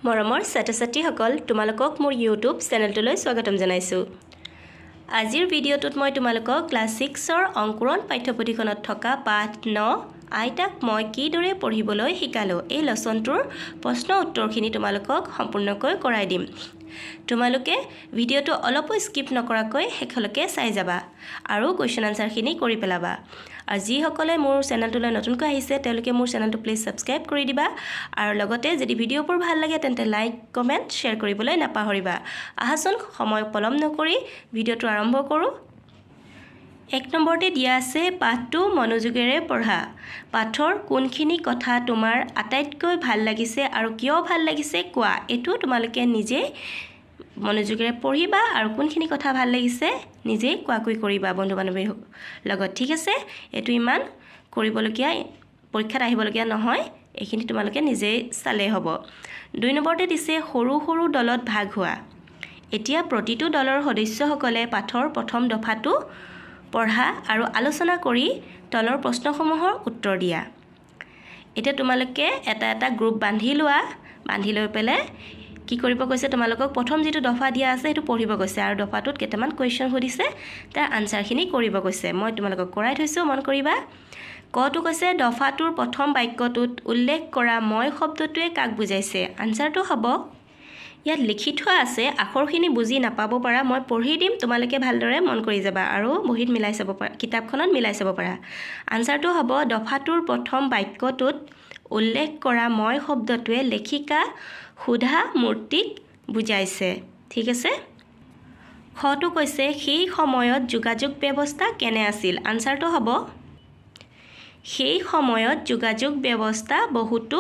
মৰমৰ ছাত্ৰ ছাত্ৰীসকল, তোমালোকক মোৰ ইউটিউব চেনেলটোলৈ স্বাগতম জনাইছোঁ। আজিৰ ভিডিঅ'টোত মই তোমালোকক ক্লাছ 6ৰ অংকুৰণ পাঠ্যপুথিখনত থকা পাঠ 9, আইতাক মই কিদৰে পঢ়িবলৈ শিকালোঁ, এই লেচনটোৰ প্ৰশ্ন উত্তৰখিনি তোমালোকক সম্পূৰ্ণকৈ কৰাই দিম। তোমালোকে ভিডিঅ'টো অলপো স্কিপ নকৰাকৈ শেষলৈকে চাই যাবা আৰু কুৱেশ্যন আনচাৰখিনি কৰি পেলাবা। আৰু যিসকলে মোৰ চেনেলটোলৈ নতুনকৈ আহিছে, তেওঁলোকে মোৰ চেনেলটো প্লিজ ছাবস্ক্ৰাইব কৰি দিবা আৰু লগতে যদি ভিডিঅ'বোৰ ভাল লাগে, তেন্তে লাইক, কমেণ্ট, শ্বেয়াৰ কৰিবলৈ নাপাহৰিবা। আহাচোন, সময় পলম নকৰি ভিডিঅ'টো আৰম্ভ কৰোঁ। 1 নম্বৰতে দিয়া আছে, পাঠটো মনোযোগেৰে পঢ়া। পাঠৰ কোনখিনি কথা তোমাৰ আটাইতকৈ ভাল লাগিছে আৰু কিয় ভাল লাগিছে কোৱা। এইটো তোমালোকে নিজে মনোযোগেৰে পঢ়িবা আৰু কোনখিনি কথা ভাল লাগিছে নিজেই কোৱাকৈ কৰিবা বন্ধু বান্ধৱীৰ লগত, ঠিক আছে? এইটো ইমান কৰিবলগীয়া, পৰীক্ষাত আহিবলগীয়া নহয়। এইখিনি তোমালোকে নিজেই চালেই হ'ব। 2 নম্বৰতে দিছে, সৰু সৰু দলত ভাগ হোৱা। এতিয়া প্ৰতিটো দলৰ সদস্যসকলে পাঠৰ প্ৰথম দফাটো পঢ়া আৰু আলোচনা কৰি তলৰ প্ৰশ্নসমূহৰ উত্তৰ দিয়া। এতিয়া তোমালোকে এটা এটা গ্ৰুপ বান্ধি লোৱা। বান্ধি লৈ পেলাই কি কৰিব কৈছে তোমালোকক? প্ৰথম যিটো দফা দিয়া আছে, সেইটো পঢ়িব কৈছে আৰু দফাটোত কেইটামান কুৱেশ্যন সুধিছে, তাৰ আনচাৰখিনি কৰিব কৈছে। মই তোমালোকক কৰাই থৈছোঁ, মন কৰিবা। কটো কৈছে, দফাটোৰ প্ৰথম বাক্যটোত উল্লেখ কৰা মই শব্দটোৱে কাক বুজাইছে? আনচাৰটো হ'ব, ইয়াত লিখি থোৱা আছে, আখৰখিনি বুজি নাপাব পাৰা, মই পঢ়ি দিম, তোমালোকে ভালদৰে মন কৰি যাবা আৰু বহীত মিলাই চাব পাৰা, কিতাপখনত মিলাই চাব পাৰা। আনচাৰটো হ'ব, দফাটোৰ প্ৰথম বাক্যটোত উল্লেখ কৰা মই শব্দটোৱে লেখিকা সুধা মূৰ্তিক বুজাইছে, ঠিক আছে? খটো কৈছে, সেই সময়ত যোগাযোগ ব্যৱস্থা কেনে আছিল? আনচাৰটো হ'ব, সেই সময়ত যোগাযোগ ব্যৱস্থা বহুতো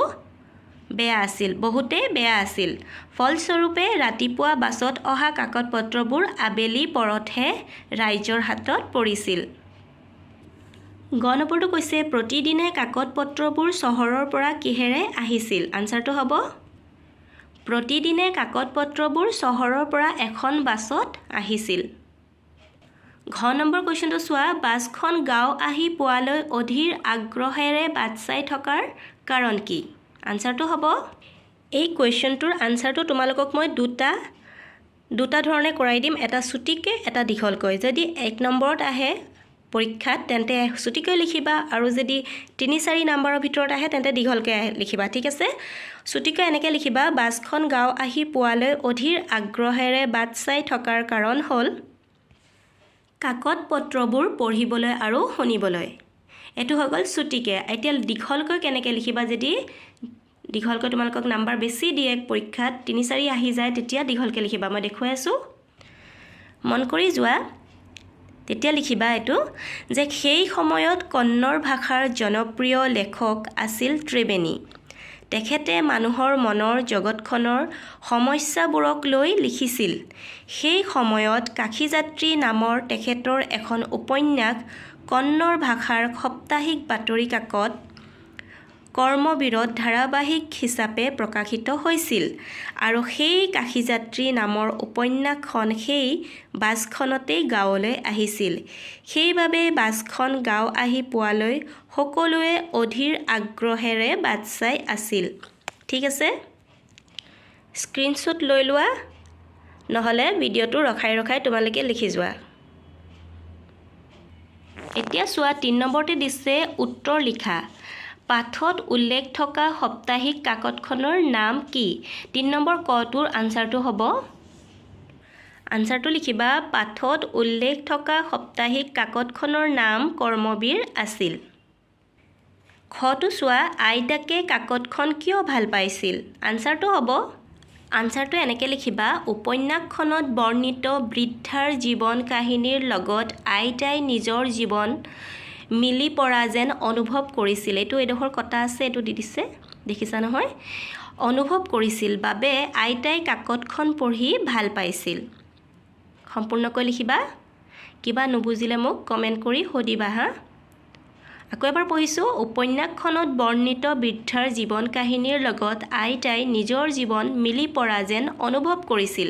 বেয়া আছিল, বহুতেই বেয়া আছিল। ফলস্বৰূপে ৰাতিপুৱা বাছত অহা কাকত পত্ৰবোৰ আবেলি পৰতহে ৰাইজৰ হাতত পৰিছিল। গ নম্বৰটো কৈছে, প্ৰতিদিনে কাকত পত্ৰবোৰ চহৰৰ পৰা কিহেৰে আহিছিল? আনচাৰটো হ'ব, প্ৰতিদিনে কাকত পত্ৰবোৰ চহৰৰ পৰা এখন বাছত আহিছিল। ঘ নম্বৰ কুৱেশ্যনটো চোৱা, বাছখন গাঁও আহি পোৱালৈ অধীৰ আগ্ৰহেৰে বাট চাই থকাৰ কাৰণ কি? আনচাৰটো হ'ব, এই কুৱেশ্যনটোৰ আনচাৰটো তোমালোকক মই দুটা দুটা ধৰণে কৰাই দিম, এটা চুটিকৈ, এটা দীঘলকৈ। যদি 1 নম্বৰত আহে পৰীক্ষাত, তেন্তে চুটিকৈ লিখিবা আৰু যদি 3-4 নম্বৰৰ ভিতৰত আহে, তেন্তে দীঘলকৈ লিখিবা, ঠিক আছে? চুটিকৈ এনেকৈ লিখিবা, বাছখন গাঁও আহি পোৱালৈ অধীৰ আগ্ৰহেৰে বাট চাই থকাৰ কাৰণ হ'ল কাকত পত্ৰবোৰ পঢ়িবলৈ আৰু শুনিবলৈ। এইটো হৈ গ'ল চুটিকৈ। এতিয়া দীঘলকৈ কেনেকৈ লিখিবা? যদি দীঘলকৈ তোমালোকক নাম্বাৰ বেছি দিয়ে পৰীক্ষাত, 3-4 আহি যায়, তেতিয়া দীঘলকৈ লিখিবা। মই দেখুৱাই আছোঁ, মন কৰি যোৱা। তেতিয়া লিখিবা এইটো যে সেই সময়ত কন্নড় ভাষাৰ জনপ্ৰিয় লেখক আছিল ত্ৰিবেণী। তেখেতে মানুহৰ মনৰ জগতখনৰ সমস্যাবোৰক লৈ লিখিছিল। সেই সময়ত কাশীযাত্ৰী নামৰ তেখেতৰ এখন উপন্যাস কন্নড় ভাষাৰ সাপ্তাহিক বাতৰি কাকত কৰ্মবীৰত ধাৰাবাহিক হিচাপে প্ৰকাশিত হৈছিল আৰু সেই কাশীযাত্ৰী নামৰ উপন্যাসখন সেই বাছখনতেই গাঁৱলৈ আহিছিল। সেইবাবে বাছখন গাঁও আহি পোৱালৈ সকলোৱে অধীৰ আগ্ৰহেৰে বাট চাই আছিল। ঠিক আছে, স্ক্ৰীনশ্বট লৈ লোৱা, নহ'লে ভিডিঅ'টো ৰখাই ৰখাই তোমালোকে লিখি যোৱা। এতিয়া চোৱা, 3 নম্বৰতে দিছে, উত্তৰ লিখা। পাঠত উল্লেখ থকা সাপ্তাহিক কাকতখনৰ নাম কি? 3 নম্বৰ কটোৰ আনচাৰটো হ'ব, আনচাৰটো লিখিবা, পাঠত উল্লেখ থকা সাপ্তাহিক কাকতখনৰ নাম কৰ্মবীৰ আছিল। খটো চোৱা, আইতাকে কাকতখন কিয় ভাল পাইছিল? আনচাৰটো হ'ব, আনচাৰটো এনেকৈ লিখিবা, উপন্যাসখনত বৰ্ণিত বৃদ্ধাৰ জীৱন কাহিনীৰ লগত আইতাই নিজৰ জীৱন মিলি পৰা যেন অনুভৱ কৰিছিল। এইটো এইডোখৰ কটা আছে, এইটো দি দিছে, দেখিছা নহয়? অনুভৱ কৰিছিল বাবে আইতাই কাকতখন পঢ়ি ভাল পাইছিল। সম্পূৰ্ণকৈ লিখিবা। কিবা নুবুজিলে মোক কমেণ্ট কৰি সুধিবা। হা, আকৌ এবাৰ পঢ়িছোঁ, উপন্যাসখনত বৰ্ণিত বৃদ্ধাৰ জীৱন কাহিনীৰ লগত আইতাই নিজৰ জীৱন মিলি পৰা যেন অনুভৱ কৰিছিল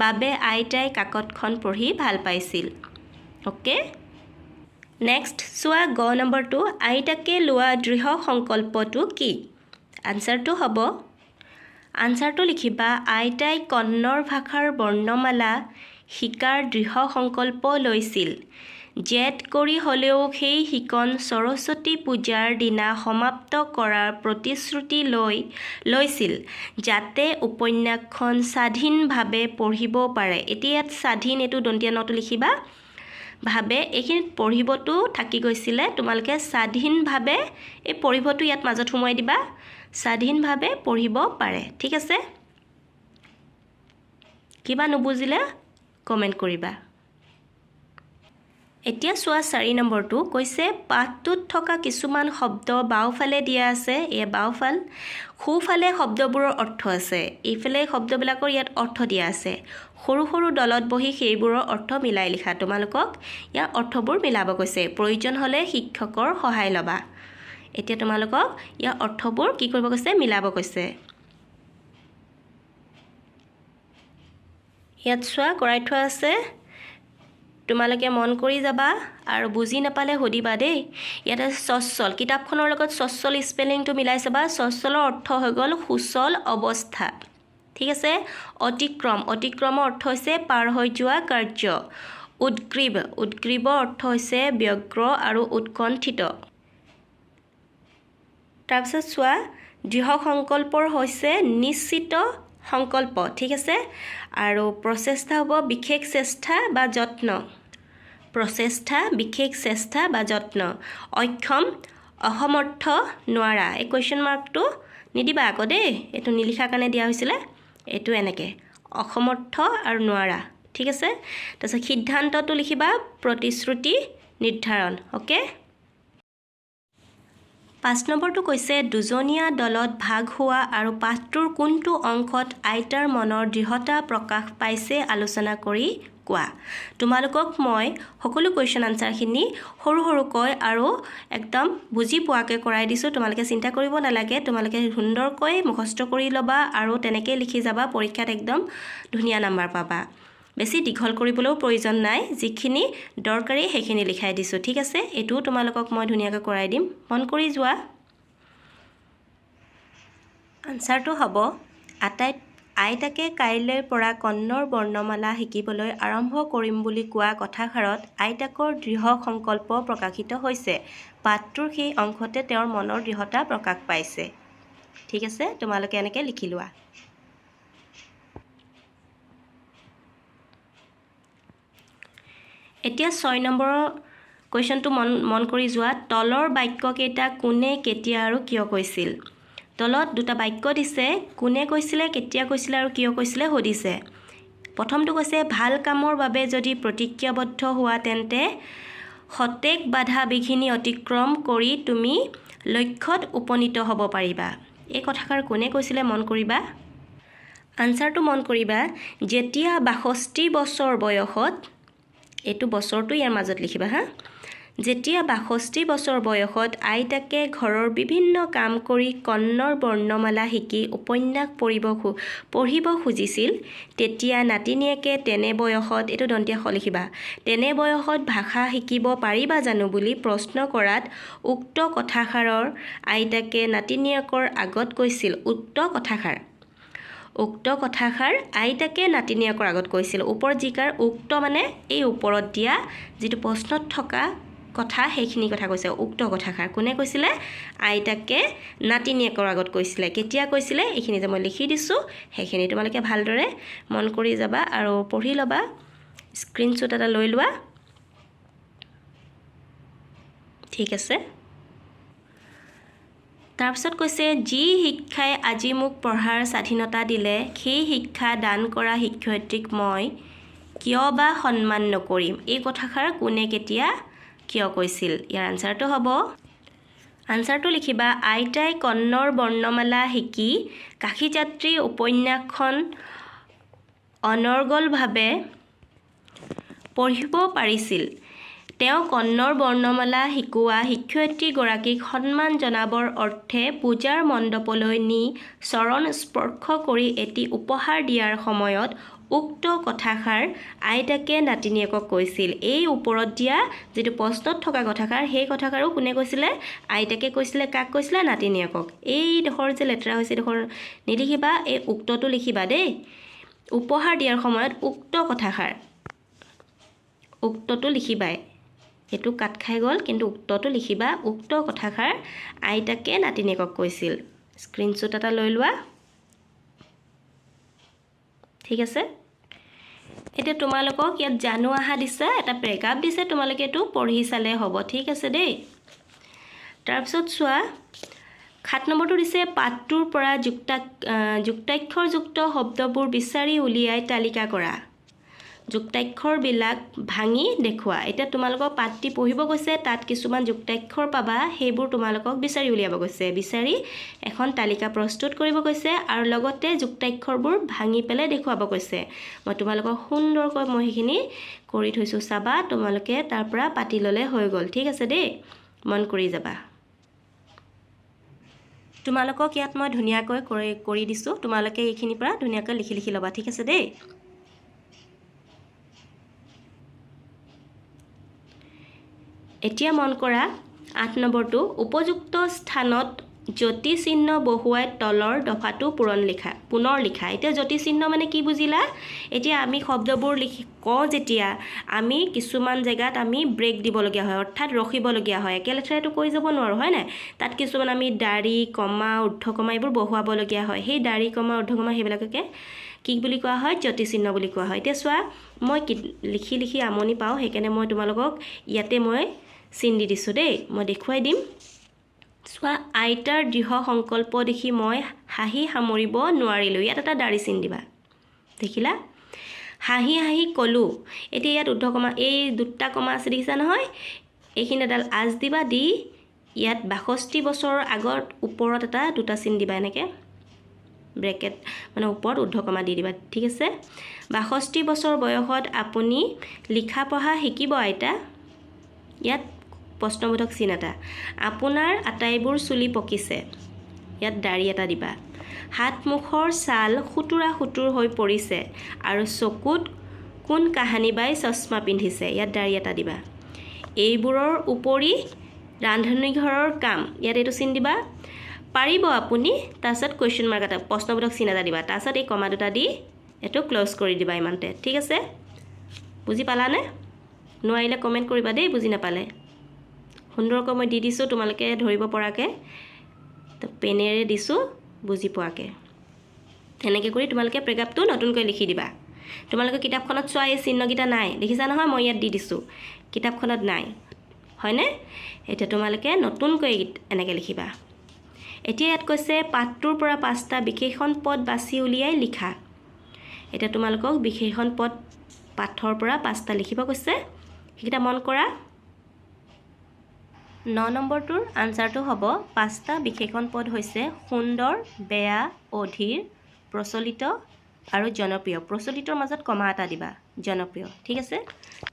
বাবে আইতাই কাকতখন পঢ়ি ভাল পাইছিল। অ'কে, নেক্সট চোৱা, গ নম্বৰটো, আইতাকে লোৱা দৃঢ় সংকল্পটো কি? আনচাৰটো হ'ব, আনচাৰটো লিখিবা, আইতাই কন্নড় ভাষাৰ বৰ্ণমালা শিকাৰ দৃঢ় সংকল্প লৈছিল। জেদ কৰি হ'লেও সেই শিকন সৰস্বতী পূজাৰ দিনা সমাপ্ত কৰাৰ প্ৰতিশ্ৰুতি লৈছিল, যাতে উপন্যাসখন স্বাধীনভাৱে পঢ়িব পাৰে। এতিয়া ইয়াত স্বাধীন এইটো দন্তীয়া নটো লিখিবা। ভাৱে এইখিনিত পঢ়িবটো থাকি গৈছিলে, তোমালোকে স্বাধীনভাৱে এই পঢ়িবটো ইয়াত মাজত সোমোৱাই দিবা, স্বাধীনভাৱে পঢ়িব পাৰে। ঠিক আছে, কিবা নুবুজিলে কমেণ্ট কৰিবা। এতিয়া চোৱা 4 নম্বৰটো কৈছে, পাঠটোত থকা কিছুমান শব্দ বাওঁফালে দিয়া আছে, এয়া বাওঁফাল, সোঁফালে শব্দবোৰৰ অৰ্থ আছে, এইফালে শব্দবিলাকৰ ইয়াত অৰ্থ দিয়া আছে। সৰু সৰু দলত বহি সেইবোৰৰ অৰ্থ মিলাই লিখা। তোমালোকক ইয়াৰ অৰ্থবোৰ মিলাব কৈছে, প্ৰয়োজন হ'লে শিক্ষকৰ সহায় ল'বা। এতিয়া তোমালোকক ইয়াৰ অৰ্থবোৰ কি কৰিব কৈছে, মিলাব কৈছে। ইয়াত চোৱা কৰাই থোৱা আছে, তোমালোকে মন কৰি যাবা আৰু বুজি নাপালে সুধিবা দেই। ইয়াতে সচ্ছল, কিতাপখনৰ লগত সচ্ছল স্পেলিংটো মিলাই চাবা। সচ্ছলৰ অৰ্থ হৈ গ'ল সুচল অৱস্থা। ঠিক আছে, অতিক্ৰম, অতিক্ৰমৰ অৰ্থ হৈছে পাৰ হৈ যোৱা কাৰ্য। উদ্গ্ৰীৱ, উদ্গ্ৰীৱৰ অৰ্থ হৈছে ব্যগ্ৰ আৰু উৎকণ্ঠিত। তাৰপিছত চোৱা দৃঢ় সংকল্পৰ হৈছে নিশ্চিত সংকল্প। ঠিক আছে, আৰু প্ৰচেষ্টা হ'ব বিশেষ চেষ্টা বা যত্ন, প্ৰচেষ্টা বিশেষ চেষ্টা বা যত্ন। অক্ষম, অসমৰ্থ, নোৱাৰা। এই কুৱেশ্যন মাৰ্কটো নিদিবা আকৌ দেই, এইটো নিলিখাৰ কাৰণে দিয়া হৈছিলে, এইটো এনেকৈ অসমৰ্থ আৰু নোৱাৰা। ঠিক আছে, তাৰপিছত সিদ্ধান্তটো লিখিবা প্ৰতিশ্ৰুতি নিৰ্ধাৰণ। অ'কে, 5 নম্বৰটো কৈছে, দুজনীয়া দলত ভাগ হোৱা আৰু পাঠটোৰ কোনটো অংশত আইতাৰ মনৰ দৃঢ়তা প্ৰকাশ পাইছে আলোচনা কৰি কোৱা। তোমালোকক মই সকলো কুৱেশ্যন আনচাৰখিনি সৰু সৰুকৈ আৰু একদম বুজি পোৱাকৈ কৰাই দিছোঁ, তোমালোকে চিন্তা কৰিব নালাগে। তোমালোকে সুন্দৰকৈ মুখস্থ কৰি ল'বা আৰু তেনেকৈ লিখি যাবা, পৰীক্ষাত একদম ধুনীয়া নাম্বাৰ পাবা। বেছি দীঘল কৰিবলৈও প্ৰয়োজন নাই, যিখিনি দৰকাৰী সেইখিনি লিখাই দিছোঁ। ঠিক আছে, এইটোও তোমালোকক মই ধুনীয়াকৈ কৰাই দিম, মন কৰি যোৱা। আনচাৰটো হ'ব, আইতাকে কাইলৈৰ পৰা কন্নড় বৰ্ণমালা শিকিবলৈ আৰম্ভ কৰিম বুলি কোৱা কথাষাৰত আইতাকৰ দৃঢ় সংকল্প প্ৰকাশিত হৈছে। পাঠটোৰ সেই অংশতে তেওঁৰ মনৰ দৃঢ়তা প্ৰকাশ পাইছে। ঠিক আছে, তোমালোকে এনেকৈ লিখি লোৱা। এতিয়া 6 নম্বৰৰ কুৱেশ্যনটো মন কৰি যোৱা। তলৰ বাক্যকেইটা কোনে, কেতিয়া আৰু কিয় কৈছিল। তলত দুটা বাক্য দিছে, কোনে কৈছিলে, কেতিয়া কৈছিলে আৰু কিয় কৈছিলে সুধিছে। প্ৰথমটো কৈছে, ভাল কামৰ বাবে যদি প্ৰতিজ্ঞাবদ্ধ হোৱা তেন্তে শতেক বাধা বিঘিনি অতিক্ৰম কৰি তুমি লক্ষ্যত উপনীত হ'ব পাৰিবা। এই কথাষাৰ কোনে কৈছিলে মন কৰিবা। আনচাৰটো মন কৰিবা, যেতিয়া 62 বছৰ বয়সত, এইটো বছৰটো ইয়াৰ মাজত লিখিবা হা, যেতিয়া 62 বছৰ বয়সত আইতাকে ঘৰৰ বিভিন্ন কাম কৰি কন্নড় বৰ্ণমালা শিকি উপন্যাস পঢ়িব খুজিছিল, তেতিয়া নাতিনীয়েকে তেনে বয়সত, এইটো দন্তীয়া স লিখিবা, তেনে বয়সত ভাষা শিকিব পাৰিবা জানো বুলি প্ৰশ্ন কৰাত উক্ত কথাষাৰৰ আইতাকে নাতিনীয়েকৰ আগত কৈছিল। উক্ত কথাষাৰ আইতাকে নাতিনীয়েকৰ আগত কৈছিল। ওপৰত জিকাৰ উক্ত মানে এই ওপৰত দিয়া যিটো প্ৰশ্নত থকা কথা সেইখিনি কথা কৈছে। উক্ত কথাষাৰ কোনে কৈছিলে? আইতাকে নাতিনীয়েকৰ আগত কৈছিলে। কেতিয়া কৈছিলে এইখিনি যে মই লিখি দিছোঁ সেইখিনি তোমালোকে ভালদৰে মন কৰি যাবা আৰু পঢ়ি ল'বা, স্ক্ৰীনশ্বট এটা লৈ লোৱা। ঠিক আছে। তাৰপিছত কৈছে, যি শিক্ষাই আজি মোক পঢ়াৰ স্বাধীনতা দিলে সেই শিক্ষা দান কৰা শিক্ষয়িত্ৰীক মই কিয় বা সন্মান নকৰিম। এই কথাষাৰ কোনে কেতিয়া কিয় কৈছিল? ইয়াৰ আনচাৰটো হ'ব, আনচাৰটো লিখিবা, আইতাই কন্নড় বৰ্ণমালা শিকি কাশীযাত্ৰী উপন্যাসখন অনৰ্গলভাৱে পঢ়িব পাৰিছিল। তেওঁ কন্নড় বৰ্ণমালা শিকোৱা শিক্ষয়িত্ৰীগৰাকীক সন্মান জনাবৰ অৰ্থে পূজাৰ মণ্ডপলৈ নি চৰণ স্পৰ্শ কৰি এটি উপহাৰ দিয়াৰ সময়ত উক্ত কথাষাৰ আইতাকে নাতিনীয়েকক কৈছিল। এই ওপৰত দিয়া যিটো প্ৰশ্নত থকা কথাষাৰ, সেই কথাষাৰো কোনে কৈছিলে? আইতাকে কৈছিলে। কাক কৈছিলে? নাতিনীয়েকক। এইডোখৰ যে লেতেৰা হৈছে এইডোখৰ নিলিখিবা, এই উক্তটো লিখিবা দেই। উপহাৰ দিয়াৰ সময়ত উক্ত কথাষাৰ, উক্তটো লিখিবাই, এইটো কাট খাই গ'ল কিন্তু উক্তটো লিখিবা। উক্ত কথাষাৰ আইতাকে নাতিনীয়েকক কৈছিল। স্ক্ৰীনশ্বট এটা লৈ লোৱা, ঠিক আছে। এতিয়া তোমালোকক ইয়াত জানো আহা দিছে, এটা পেৰাগ্ৰাফ দিছে, তোমালোকে এইটো পঢ়ি চালে হ'ব, ঠিক আছে দেই। তাৰপিছত চোৱা 7 নম্বৰটো দিছে, পাঠটোৰ পৰা যুক্তাক্ষৰযুক্ত শব্দবোৰ বিচাৰি উলিয়াই তালিকা কৰা, যুক্তাক্ষৰবিলাক ভাঙি দেখুওৱা। এতিয়া তোমালোকক পাঠটি পঢ়িব গৈছে, তাত কিছুমান যুক্তাক্ষৰ পাবা, সেইবোৰ তোমালোকক বিচাৰি উলিয়াব গৈছে, বিচাৰি এখন তালিকা প্ৰস্তুত কৰিব গৈছে আৰু লগতে যুক্তাক্ষৰবোৰ ভাঙি পেলাই দেখুৱাব গৈছে। মই তোমালোকক সুন্দৰকৈ মই সেইখিনি কৰি থৈছোঁ, চাবা তোমালোকে তাৰ পৰা পাতি ল'লে হৈ গ'ল, ঠিক আছে দেই, মন কৰি যাবা। তোমালোকক ইয়াত মই ধুনীয়াকৈ কৰি দিছোঁ, তোমালোকে এইখিনিৰ পৰা ধুনীয়াকৈ লিখি লিখি ল'বা, ঠিক আছে দেই। এতিয়া মন কৰা 8 নম্বৰটো, উপযুক্ত স্থানত যতি চিহ্ন বহুৱাই তলৰ দফাটো পুনৰ লিখা। এতিয়া যতি চিহ্ন মানে কি বুজিলা? এতিয়া আমি শব্দবোৰ লিখি কওঁ যেতিয়া আমি কিছুমান জেগাত আমি ব্ৰেক দিবলগীয়া হয়, অৰ্থাৎ ৰখিবলগীয়া হয়, একেলেঠাৰেতো কৈ যাব নোৱাৰোঁ, হয় নাই? তাত কিছুমান আমি দাড়ি কমা ঊৰ্ধ্ব কমা এইবোৰ বহুৱাবলগীয়া হয়। সেই দাড়ি কমা ঊৰ্ধ্ব কমা সেইবিলাককে কি বুলি কোৱা হয়? যতি চিহ্ন বুলি কোৱা হয়। এতিয়া চোৱা মই লিখি লিখি আমনি পাওঁ, সেইকাৰণে মই তোমালোকক ইয়াতে মই চিন দি দিছোঁ দেই, মই দেখুৱাই দিম। চোৱা, আইতাৰ দৃঢ় সংকল্প দেখি মই হাঁহি সামৰিব নোৱাৰিলোঁ। ইয়াত এটা দাড়ি চিন দিবা, দেখিলা? হাঁহি হাঁহি ক'লোঁ। এতিয়া ইয়াত ঊৰ্ধ্ব কমা, এই দুটা কমা আছে দেখিছা নহয়, এইখিনি এডাল আঁচ দিবা, দি ইয়াত 62 বছৰৰ আগত ওপৰত এটা দুটা চিন দিবা, এনেকৈ ব্ৰেকেট মানে ওপৰত ঊৰ্ধ্ব কমা দি দিবা, ঠিক আছে। 62 বছৰ বয়সত আপুনি লিখা পঢ়া শিকিব আইতা। ইয়াত প্ৰশ্নবোধক চিন এটা। আপোনাৰ আটাইবোৰ চুলি পকিছে, ইয়াত দাড়ি এটা দিবা। হাত মুখৰ ছাল সুতুৰা সুতুৰ হৈ পৰিছে আৰু চকুত কোন কাহানিবাই চশমা পিন্ধিছে, ইয়াত দাড়ি এটা দিবা। এইবোৰৰ উপৰি ৰান্ধনীঘৰৰ কাম, ইয়াত এইটো চিন দিবা। পাৰিব আপুনি, তাৰপিছত কুৱেশ্যন মাৰ্ক এটা, প্ৰশ্নবোধক চিন এটা দিবা, তাৰপিছত এই কমা দুটা দি এইটো ক্ল'জ কৰি দিবা ইমানতে, ঠিক আছে। বুজি পালানে? নোৱাৰিলে কমেণ্ট কৰিবা দেই, বুজি নাপালে। সুন্দৰকৈ মই দি দিছোঁ তোমালোকে ধৰিব পৰাকৈ, পেনেৰে দিছোঁ বুজি পোৱাকৈ। তেনেকৈ কৰি তোমালোকে পেৰাগ্ৰাফটো নতুনকৈ লিখি দিবা। তোমালোকে কিতাপখনত চোৱা এই চিহ্নকেইটা নাই, দেখিছা নহয়, মই ইয়াত দি দিছোঁ, কিতাপখনত নাই, হয়নে? এতিয়া তোমালোকে নতুনকৈ এনেকৈ লিখিবা। এতিয়া ইয়াত কৈছে পাঠটোৰ পৰা 5টা বিশেষণ পদ বাছি উলিয়াই লিখা। এতিয়া তোমালোকক বিশেষণ পদ পাঠৰ পৰা 5টা লিখিব কৈছে, সেইকেইটা মন কৰা। 9 নম্বৰটোৰ আনচাৰটো হ'ব 5টা বিশেষণ পদ হৈছে সুন্দৰ, বেয়া, অধীৰ, প্ৰচলিত আৰু জনপ্ৰিয়। প্ৰচলিতৰ মাজত কমা এটা দিবা, জনপ্ৰিয়, ঠিক আছে।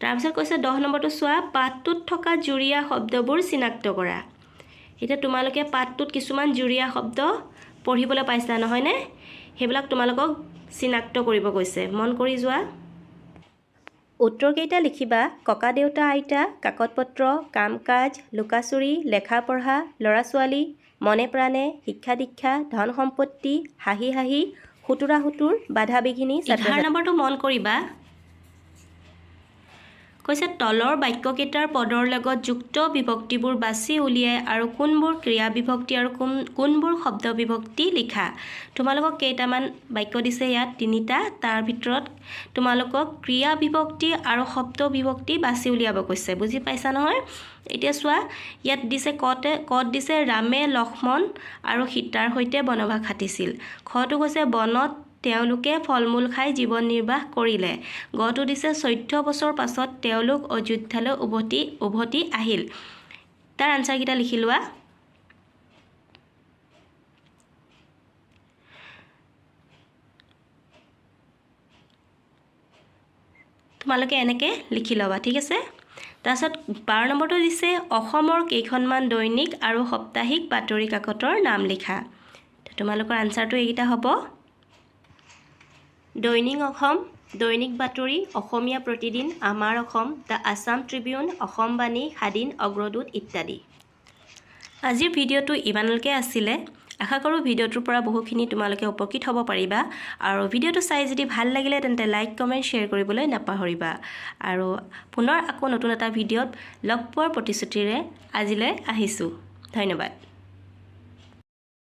তাৰপিছত কৈছে 10 নম্বৰটো চোৱা, পাঠটোত থকা যুৰীয়া শব্দবোৰ চিনাক্ত কৰা। এতিয়া তোমালোকে পাঠটোত কিছুমান যুৰীয়া শব্দ পঢ়িবলৈ পাইছা নহয়নে? সেইবিলাক তোমালোকক চিনাক্ত কৰিব কৈছে, মন কৰি যোৱা। উত্তৰকেইটা লিখিবা। ককা দেউতা আইতা, কাকত পত্ৰ, কাম কাজ, লুকাচুৰি, লেখা পঢ়া, ল'ৰা ছোৱালী, মনে প্ৰাণে, শিক্ষা দীক্ষা, ধন সম্পত্তি, হাঁহি হাঁহি, সুতুৰা সুতুৰ, বাধা বিঘিনি। 11 নম্বৰটো মন কৰিবা, কৈছে তলৰ বাক্যকেইটাৰ পদৰ লগত যুক্ত বিভক্তিবোৰ বাছি উলিয়াই আৰু কোনবোৰ ক্ৰিয়া বিভক্তি আৰু কোনবোৰ শব্দ বিভক্তি লিখা। তোমালোকক কেইটামান বাক্য দিছে ইয়াত 3টা, তাৰ ভিতৰত তোমালোকক ক্ৰিয়া বিভক্তি আৰু শব্দ বিভক্তি বাছি উলিয়াব কৈছে, বুজি পাইছা নহয়? এতিয়া চোৱা ইয়াত দিছে কত দিছে ৰামে লক্ষ্মণ আৰু সীতাৰ সৈতে বনবাস খাটিছিল। খটো কৈছে বনত তেওঁলোকে ফলমূল খাই জীৱন নিৰ্বাহ কৰিলে। গটো দিছে 14 বছৰ পাছত তেওঁলোক অযোধ্যালৈ উভতি আহিল। তাৰ আনচাৰকেইটা লিখি লোৱা। তোমালোকে এনেকৈ লিখি ল'বা, ঠিক আছে। তাৰপিছত 12 নম্বৰটো দিছে অসমৰ কেইখনমান দৈনিক আৰু সাপ্তাহিক বাতৰি কাকতৰ নাম লিখা। তোমালোকৰ আনচাৰটো এইকেইটা হ'ব দৈনিক অসম, দৈনিক বাতৰি, অসমীয়া প্ৰতিদিন, আমাৰ Assam, the Assam Tribune, Assam বাণী, সাদিন, অগ্ৰদূত ইত্যাদি। আজিৰ ভিডিঅ'টো ইমানলৈকে আছিলে। আশা কৰোঁ ভিডিঅ'টোৰ পৰা বহুখিনি তোমালোকে উপকৃত হ'ব পাৰিবা। আৰু ভিডিঅ'টো চাই যদি ভাল লাগিলে তেন্তে লাইক, কমেণ্ট, শ্বেয়াৰ কৰিবলৈ নাপাহৰিবা। আৰু পুনৰ আকৌ নতুন এটা ভিডিঅ'ত লগ পোৱাৰ প্ৰতিশ্ৰুতিৰে আজিলৈ আহিছোঁ। ধন্যবাদ।